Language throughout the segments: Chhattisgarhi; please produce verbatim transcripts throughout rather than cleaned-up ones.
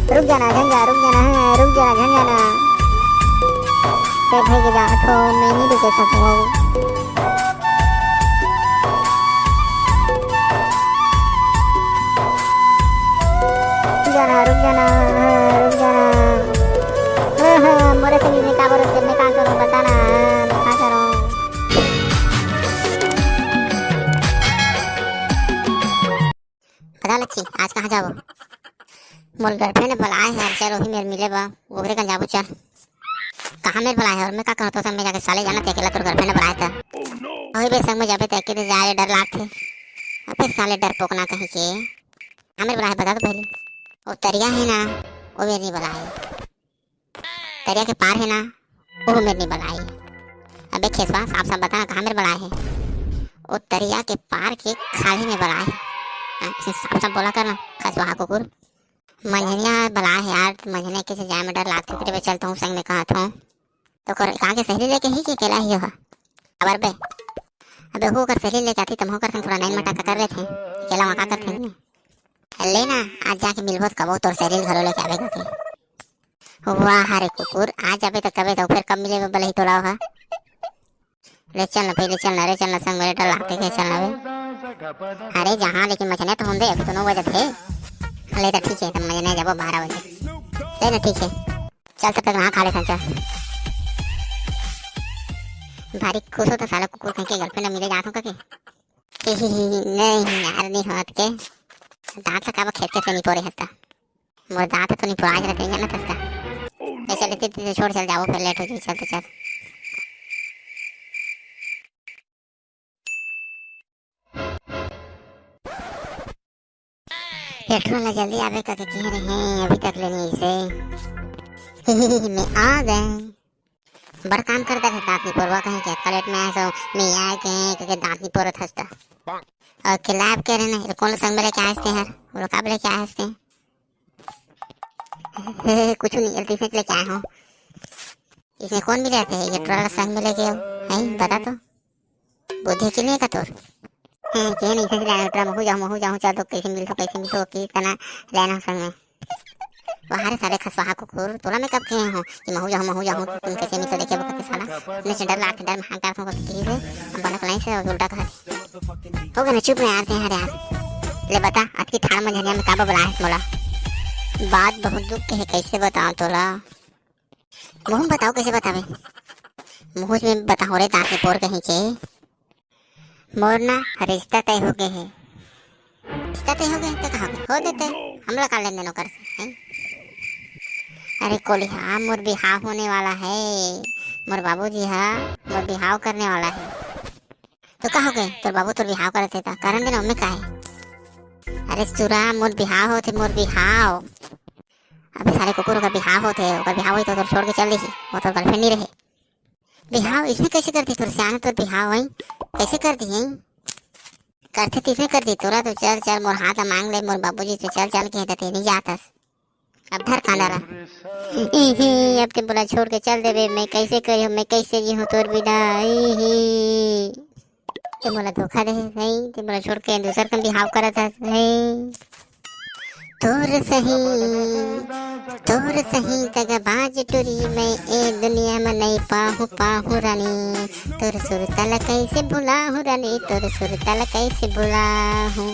रुक जाना, झन जा, रुक जाना, हाँ, रुक जाना, झन जाना। ए भाई के जात हो, मैं नहीं रुके सकूँ। रुक जाना, रुक जाना, हाँ, रुक जाना। ओहो, मोरे संग में का बरो, मैं का करूँ, बता ना, हाँ, मैं का करूँ? बता लच्छी, आज कहाँ जाबो? मोर girlfriend बलाए हे यार, चल वही मेर मिले बा, ओकरे कन जाबो चल। कहाँ मेर बलाए हे और मैं का कहत हों, सब में जाके साले जानत हे, अकेला तोर girlfriend बलाए त। वही बे संग में जाबे त अकेले जाए डर लागथे। अबे साले डरपोकना कहीं के। कहाँ मेर बलाए हे बता तो पहले। ओ तरिया हे ना, ओ मेर नहीं बलाए हे। तरिया के पार हे ना, ओहू मेर नहीं बलाए हे। अबे खेसवा, साफ साफ बता ना, कहाँ मेर बलाए हे? ओ तरिया के पार के खाल्हे में बलाए हे। हाँ, अइसे साफ साफ बोला कर ना, खसवा कुकुर। मंझनिया बलाए हे यार, मंझनिया कइसे जाए में डर लागथे, ओकरे बर चल तहूँ संग में कहत हों। तो कर, कहाँ के सहेली लेके ही के अकेला ही हो? अबर बे, अबे ओहू ओकर सहेली लेके आती, त महूँ ओकर संग थोड़ा नैन मटाका कर लेथे, अकेला वहाँ का करथे? ले ना, आज जाके मिलबो त कबो तोर सहेली घलो लेके आबे करके। वाह रे कुकुर, आज आबे त कबे त फेर कब मिले बलही तोला ओहा? ले चल ना भाई, ले चल ना रे, चल ना संग मेरे, डर लागथे के, चल ना बे। अरे जहाँ लेकिन मझने तो हों दे, अभी तो नौ बजे थे। ले त ठीक हे, त मझने जाबो बारह बजे। ले ना ठीक हे, चल तब तक नहा खा ले खा, चल। भारी खुश हो त साला कुकुर कहीं के girlfriend मिले जात हों कके। नहीं यार, नहीं होत के। दांत ला काबर खेत खेत ले निपोरे हस त? मोर दांत तो निपोराज रखे, जानत हस का? ले चल, इतने छोड़, चल जाबो, फेर late हो जाही, चल तो चल। Petrol ला जल्दी आबे कके कहे रहे, अभी तक ले नहीं से। मैं आ गए। बड़ काम करत हे दांत निपोरवा कहीं के, अतका late में आए सो, मैं आए के, कके दांत निपोरत हस त। अउ के लाभ के रहे ना, कोन संग में लेके आए हस ते हर, वो लोग काबर लेके आए हस ते? कुछ नहीं, जल्दी से लेके आए हों। इसमें कौन मिले थे? ये टोला संग में लेके आओ, हैं? बता तो। बुद्धि के नहीं का तोर? हैं, के नहीं से लेना टोला, महू जाहूँ, महू जाहूँ, चल तो कैसे मिलथों, कैसे मिलथों, किस तना लेना संग में। वाह रे साले खसवाहा कुकुर, तोला मैं कब कहे हों कि महू जाहूँ, महू जाहूँ, तुम कैसे मिलथों देखे बखत के साला। अपने से डर लागथे, डर में हाँ करथों कब की से, हम बनक लाइन से उल्टा कहा। हो गे ना, चुप ना यार, ते हर यार। ले बता, अतकी ठाड़ मंझनिया में काबर बलाए हस मोला? बात बहुत दुख के हे, कैसे बताओं तोला? मुँह में बताओ, कैसे बतावे? मुँह में बताओ रे, दांत निपोर कहीं के। मोर ना रिश्ता तय हो गे हे। रिश्ता तय हो गे हे त कहाँ हो देते? हमला का लेन देन ओकर से, हैं? अरे कोलिहा, मोर बिहाव होने वाला हे। मोर बाबूजी हा मोर बिहाव करने वाला हे। तो का हो गे? तोर बाबू तोर बिहाव करत हे त करन देना, ओमे का हे? अरे सुरा, मोर बिहाव होथे, मोर बिहाव। अबे साले कुकुर, ओकर बिहाव होथे, ओकर बिहाव होही त तोर छोड़ के चल देही, वो तोर girlfriend नहीं रहे। बिहाव इसने कैसे कर दी तोर सियान, तोर बिहाव होही, कैसे कर दी? करथे तिसने कर दी तोला तो। चल चल, मोर हाथ ला मांग ले, मोर बाबूजी तो चल चल के हे त ते नहीं जातस। अब धर कांदा ला। इही, अब ते मोला छोड़ के चल देबे, मैं कैसे करिहूँ, मैं कैसे जीहूँ तोर बिना? इही, ते मोला धोखा दे हे, नहीं, ते मोला छोड़ के दूसर कन बिहाव करत हस, नहीं। तोर सही, तोर सही दगाबाज टुरी, मैं ए दुनिया म नहीं पाहूँ, पाहूँ रानी। तोर सुरता ला कैसे भुलाहूँ रानी, तोर सुरता ला कैसे भुलाहूँ।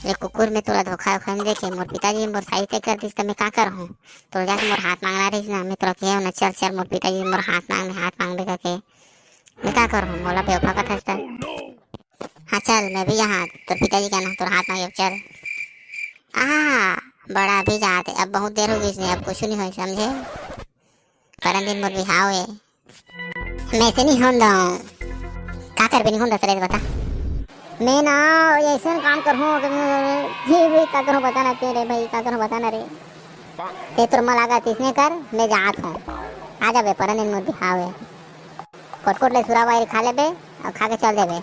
ए कुकुर, मैं तोला धोखा उखा नहीं देके, मोर पिताजी मोर शादी तय कर दिस, त मैं का करहूँ? तोला जाके मोर हाथ मांगना रहिस ना, मैं तोला कहे ना, चल चल मोर पिताजी मोर हाथ मांग, मैं हाथ मांगबे करके। मैं का करहूँ, मोला बेवफा कथस त। हाँ चल, मैं भी यहाँ तोर पिताजी के ना तोर हाथ मांगे, चल। आ, बड़ा अभी जात हे, अब बहुत देर हो गई इसने, अब कुछ नहीं हो समझे। परन दिन मोर बिहाव हे। मैं से नहीं होन दऊँ। का करबे नहीं होन दस रे, बता। मैं ना ऐसे काम करहूँ, ये भी का करहूँ बता ना तेरे भाई, का करहूँ बता ना रे। ते तोर मन लागत इसने कर, मैं जात हूँ। आ जाबे, परन दिन मोर बिहाव हे। कोटकोट ले सुरा बाहिर खा लेबे अउ खा के चल देबे।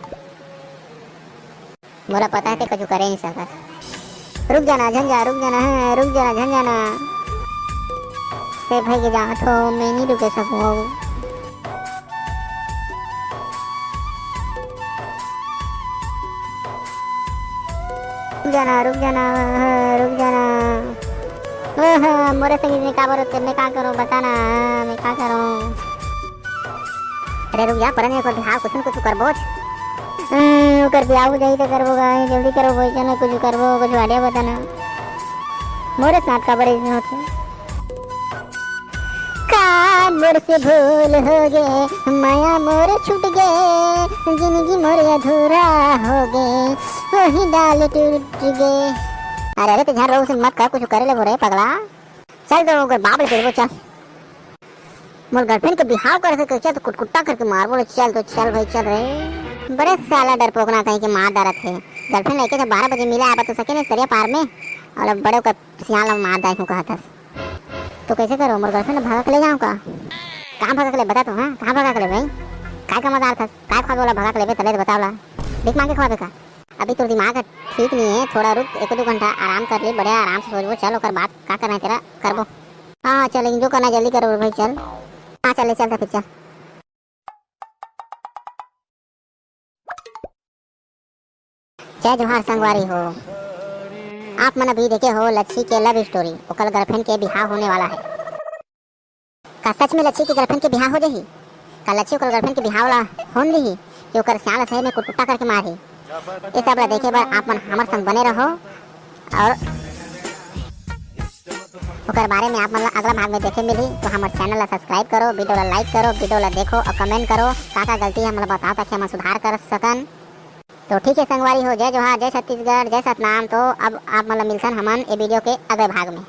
मोला पता हे ते कुछु करे नहीं सकत। रुक जाना, झन जा, रुक जाना, हाँ, रुक जाना, झन जाना। हे भाई के जात हो, मैं नहीं रुके सकूँ। रुक जाना, रुक जाना, हाँ, रुक जाना। मोरे संग अइसने काबर होथे, मैं का करूं, बता ना, मैं का करूं? अरे रुक जा, परन एक बिहाव कुछ न कुछ करबोच। हम्म, ओकर बिहाव हो जाही त करबो गा, जल्दी करबो, वइसे ना कुछ करबो, कुछ बढ़िया बता ना। मोरे साथ काबर अइसने होथे? का मोर से भूल हो गे, माया मोर छूट गे, जिंदगी मोर अधूरा हो गे, वही डाल टूट गे। अरे, अरे, ते झन रो, अइसन मत कर, कुछ करे ले बोले पगला। चल तो ओकर बाप ले फिरबो, चल। मोर girlfriend के बिहाव करे से कइसे तो कुटकुट्टा करके मारबो ले, चल तो चल भाई, चल रे। बड़े साला डरपोकना कहीं के मार डारत हे। Girlfriend लेके जब बारह बजे मिले आबा तो सके नहीं सरिया पार में, अउ अब बड़े ओकर सियान ला मार दाई हूँ कहत हस। तो कइसे करो, मोर girlfriend भगा के ले जाऊँ का? कहाँ भगा के ले, बता तो, हाँ, कहाँ भगा के ले भाई? काय का मदार थस, काय खवाबे ओला भगा के लेबे, तले तो बताव ला। भीख मांगे खवाबे का? अभी तोर दिमाग ह ठीक नहीं है, थोड़ा रुक, एक दो घंटा आराम कर ले, बढ़िया आराम से सोचबो, चल ओकर बाद का करना है तेरा, करबो। हाँ, हाँ, चल, enjoy करना है, जल्दी करो भाई, चल। हाँ, चल, चल, फिर चल। जय जोहार संगवारी हो, आप मन अभी देखे हो लच्छी के love story, ओकर girlfriend के बिहाव होने वाला है। का सच में लच्छी के girlfriend के बिहाव हो जाही? का लच्छी ओकर girlfriend के बिहाव ला होन दिही कि ओकर सियान ला सही में कुटकुट्टा करके मारही? ये सब ला देखे बर आप मन हमर संग बने रहो अउ ओकर बारे में आप मन ला अगला भाग में देखे मिलही। तो हमर channel ला subscribe करो, video ला like करो, video ला देखो अउ comment करो। का का गलती है हमन ला बताओ ताकि हमन सुधार कर सकन। तो ठीक है संगवारी हो, जय जोहार, जय छत्तीसगढ़, जय सतनाम। तो अब आप मन ला मिलथन हमन ए video के अगले भाग में।